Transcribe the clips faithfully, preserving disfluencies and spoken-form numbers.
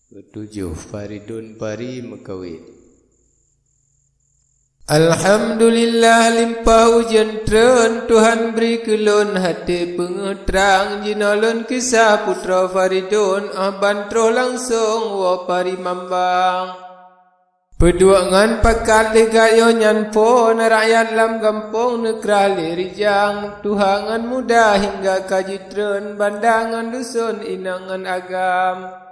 Ketujoh, Faridun Pari meukawen. Alhamdulillah, limpah ujeuen treun, Tuhan bri keu lôn até peungeuh trang. Jinoe lôn kisah putroe Faridun, ah ban troh langsong woe Pari Mambang. Peuduek ngon pakat leugat yoh nyan phon, rakyat lam gampông neukrah lé rijang, tuha ngon muda hingga ka jitreun, banda ngon dusun, inong ngon agam.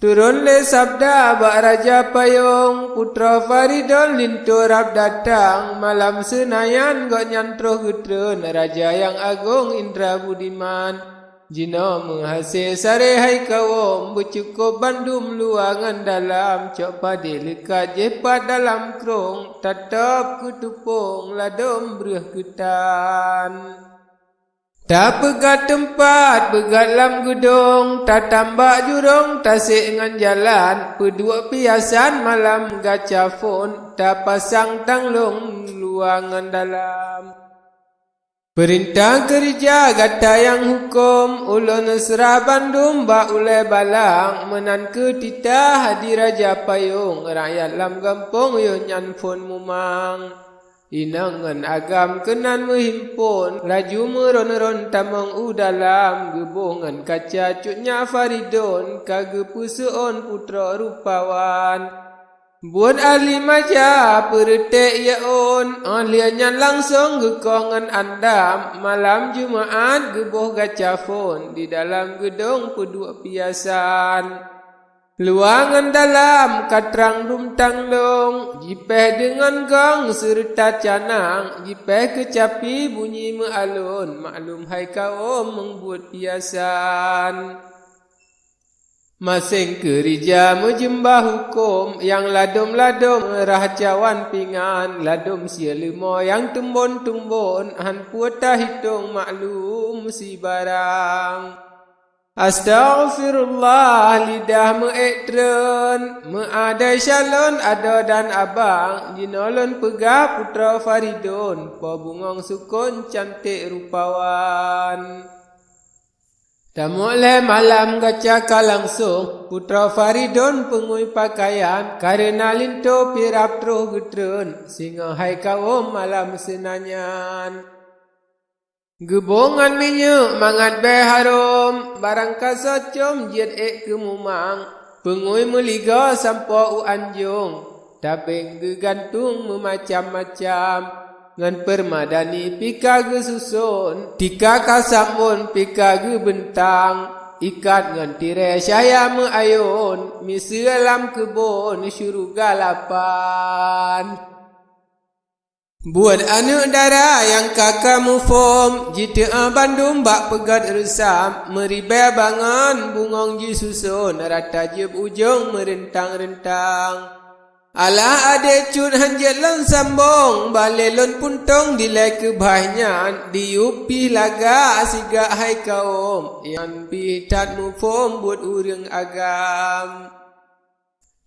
Turun lé sabda bak Raja Payong, putroe Faridun linto rab datang, malam seunanyan gobnyan troh geutreun, raja nyang agong Indra Budiman. Jinoe meuhasé saré hai kawöm, beucukôp bandum luwa ngon dalam, cok padé leukat jéh pat dalam krông, tatôb keu teupông ladôm breueh keutan. Tapeugöt teumpat, peugöt lam geudong, tatambak jurông, tasék ngon jalan, peuduek piasan malam gaca phon, tapasang tanglông luwa ngon dalam. Peurintah keurija gata nyang hukôm, ulôn seurah bandum bak ulée balang, meunan kheueh titah di Raja Payong, rakyat lam gampông yoh nyan phon mumang. Inong ngon agam keunan meuhimpon, laju meuron-ron tamong u dalam, geuboh ngon kaca cut nyak Faridun, ka geupeuseuôn putroe rupawan. Buet ahli maja peureutek yeuôn, óh lheueh nyan langsong geukoh ngon andam, malam Jumaat geuboh gaca phon, di dalam geudong peuduek piasan. Luwa ngon dalam ka trang dum tanglông, jipéh deungon gong seureuta canang, jipéh keucapi bunyi meualôn, maklum hai kawöm meung buet piasan. Maséng keurija meujeumba hukôm, nyang ladôm-ladôm rah cawan pingan, ladôm sie leumo nyang tumbon-tumbon, han peue tahitong maklum sibarang. Astaghfirullah, lidah meuék treun, meuadai shalon adoe dan abang, jinoe lôn peugah putroe Faridun, po bungöng sukon canték rupawan. Tamöt lhée malam gaca ka langsong, putroe Faridun peungui peukayan, kareuna linto pirab troh geutreun, singoh hai kawöm malam seunanyan. Geuboh ngon minyeuk mangat bèe harôm, barang ka socom jeuet ék keu mumang, peungui meuligoe sampoe u anjông, tabeng geugantung meumacam-macam, ngon peurmadani pih ka geususon, tika ka sambon pih ka geubeuntang, ikat ngon tirée cahya meuayôn, miseue lam keubon syeuruga lapan. Buet aneuëk dara nyang ka-ka muphom, jiteu'ah bandum bak peugöt reusam, meuribèe bangon bungöng jisuson, rata jieb ujông meureuntang-reuntang. Alah adék cut han jeuet lôn sambông, bah lé lôn puntông dilèe keubah nyan, diyueb pih lagak sigak hai kawöm, nyan pih that muphom buet ureuëng agam.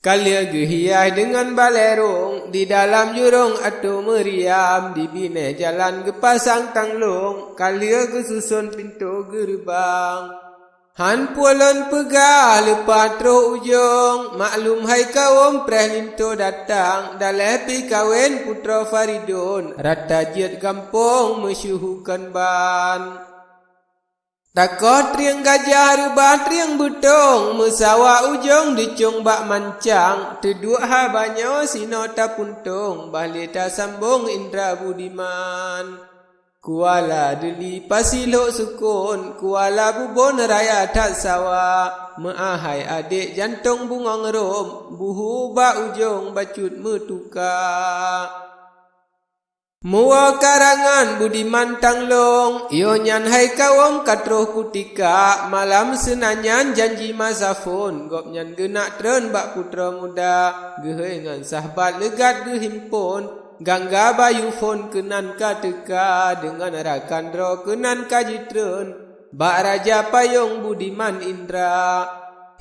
Ka lheueh geuhias deungon balée rhông, di dalam jurông atô meuriam, di binéh jalan geupasang tanglông, ka lheueh geususon pintoe geureubang. Han peue lôn peugah leupah troh ujông, maklum hai kawöm preh linto datang, daleh pih kawen putroe Faridon, rata jeuet gampông meusyeuhu kon ban. Takoh trieng gajah reubah trieng beutông, meusawa ujông dicong bak mancang, teuduek haba nyoe sinoe tapuntông, bah lé tasambông indra budiman. Kuala Deuli pasilhok sukon, kuala bubon raya that sawa, meuahai adék jantông bungöng rhom, buhu bak ujông bacut meutuka. Muwoe karangan budiman tanglông, yoh nyan hai kawöm ka troh kutika, malam seunanyan janji masa phon, gobnyan geunak treun bak putroe muda, geuhôi ngon sahbat leugat geuhimpon, gangga bayu phon keunan ka teuka, deungon rakan droe keunan ka jitreun, bak raja payông budiman indra.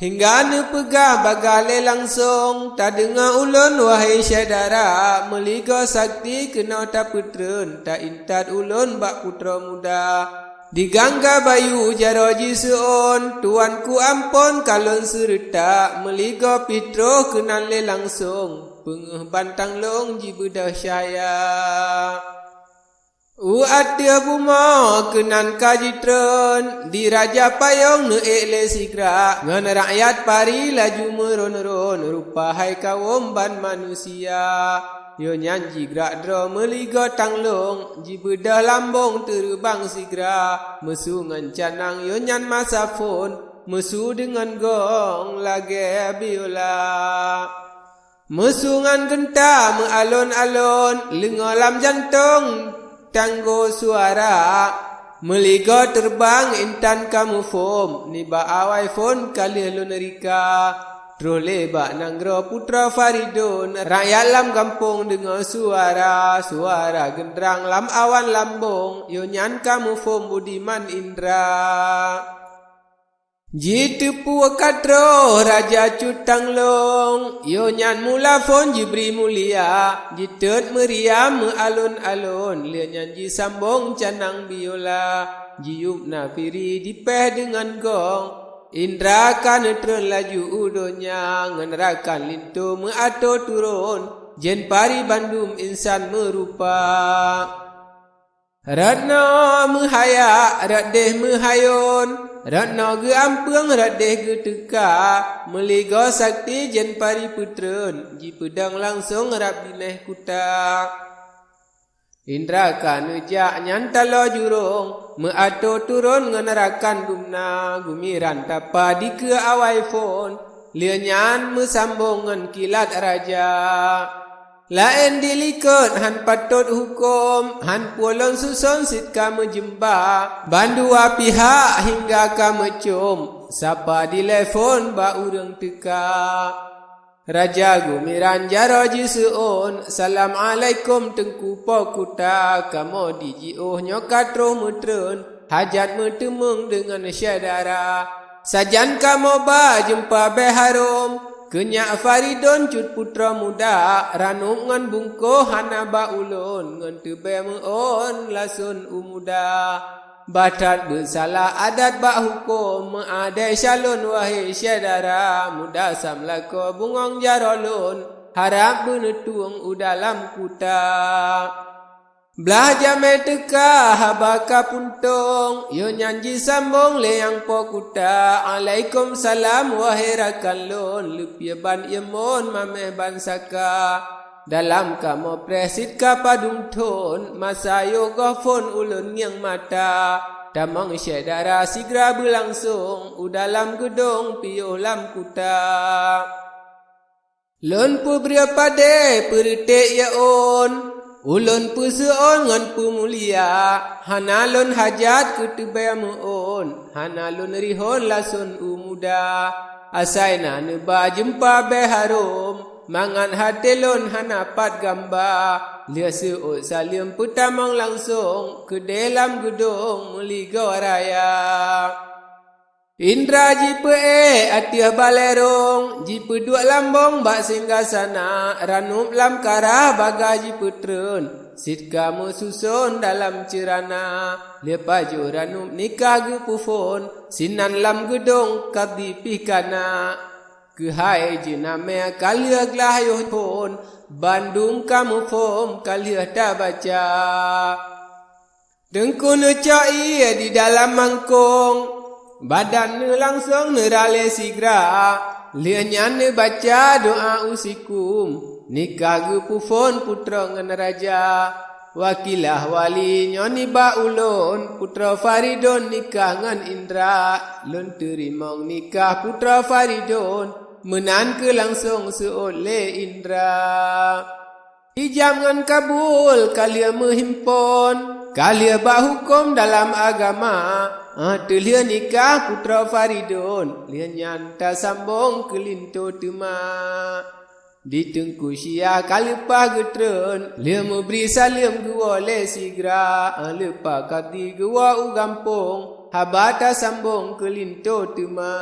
Hingga neupeugah bagah lé langsông, tadeungoe ulôn wahé syedara, meuligoe sakti keunoe tapeutreun, taintat ulôn bak putroe muda. Di Gangga Bayu jaroe jiseuôn, tuanku amphon kalon seureutak, meuligoe pih troh keunan lé langsong, peungeuh ban tanglong jibeudôh cahya. U ateueh bumoe keunan ka jitreun, di Raja Payong neuék lé sigra, ngon rakyat Pari laju meuron-ron, rupa hai kawöm ban manusia. Yoh nyan jigrak droe meuligoe tanglong, jibeudôh lambong teureubang sigra, meusu ngon canang yoh nyan masa phon, meusu deungon gong lagée biola. Meusu ngon geunta meualon-alon, leungoe lam jantong tanggô suara. Meuligoe teureubang intan ka muphom, nibak awai phon ka lheueh lôn rika. Troh lé bak nanggroe putroe Faridon, rakyat lam gampông deungoe suara, suara geundrang lam awan lambong, yoh nyan ka muphom budiman indra. Jiteupue ka troh Raja Cut Tanglong, yoh nyan mula phon jibri mulia, jitot meuriam meualon-alon, lheueh nyan jisambong canang biola, jiyueb nafiri dipéh deungon gong. Indra ka neutreun laju u donya, ngon rakan linto meuato turon, jén Pari bandum insan meurupa. Rot noe meuhayak, rot deh meuhayon, rot noe geuampeueng, rot deh geuteuka, meuligoe sakti jén Pari peutreun, jipeudong langsong rab binéh kuta. Indra ka neujak nyan taloe jurông, meuato turon ngon rakan dumna, gumiran tapa dikeue awai phon, lheueh nyan meusambong ngon kilat raja. Laén dilikot han patot huköm, han pulo lôn suson cit ka meujumba, bandua pihak hingga ka meucöm, sapa dilée phon bak ureuëng teuka. Raja gumiran jaroe jiseuôn, "Salam alaikum Teungku Po Kuta, kamoe di jiôh nyoe ka troh meutreun, hajat meuteumeung deungon syedara. Sajan kamoe ba jeumpa bée harôm, keu nyak Faridon cut putroe muda, ranub ngon bungkôh hana ba ulôn, ngon teubée meuôn lason u muda. Bah that beusalah adat bak huköm, meuadai calon wahé syedara, muda samlakoe bungöng jaroe lôn, harab beuneutueng u dalam kuta." Blaih jamé teuka haba ka puntông, yoh nyan jisambong lé nyang Po Kuta, "Alaikum salam, wahé rakan lôn, leupie ban ié mon maméh ban saka. Dalam kamoe preh cit ka padum thon, masa yoh goh phon ulôn ngieng mata. Tamong syedara sigra beulangsong, u dalam geudong piôh lam kuta. Lôn peubreue padé peureuték ié ôn, ulôn peuseuôn ngon peumulia, hana lôn hajat keu teubée meuôn, hana lôn rihon lason u muda. Asai na neuba jeumpa bée harôm, mangat haté lôn hana pat gamba. Lheueh seuôt saleuem peutamong langsong, keudeh lam geudong meuligoe raya. Indra jipeuék ateueh balée rông, jipeuduek lambong bak singgasana, ranub lam karah baga jipeutreun, cit ka meususon dalam ceurana. Lheueh pajoh ranub nikah geupeuphon, sinan lam geudong kadhi pih kana. Keuhai jeunamé ka lheueh glah yoh phon, bandum ka muphom ka lheueh tabaca. Teungku neucok ié di dalam mangkông, badan neuh langsong neuralée sigra, lheueh nyan neubaca doá u sikôm, nikah geupeuphon putroe ngon raja. Wakilah wali nyoe nibak ulôn, putroe Faridon nikah ngon Indra. Lôn teurimong nikah putroe Faridon, meunan kheueh langsong seuôt lé Indra. Ijab ngon kabul ka lheueh meuhimpon, ka lheueh bak huköm dalam agama. Ah, teulheueh nikah putroe Faridon, lheueh nyan tasambong keu linto teuma. Di Teungku Syiah ka leupah geutreun, lheueh meubri saleuem geuwoe lé sigra, leupah kadhi geuwoe u gampông, haba tasambong keu linto teuma.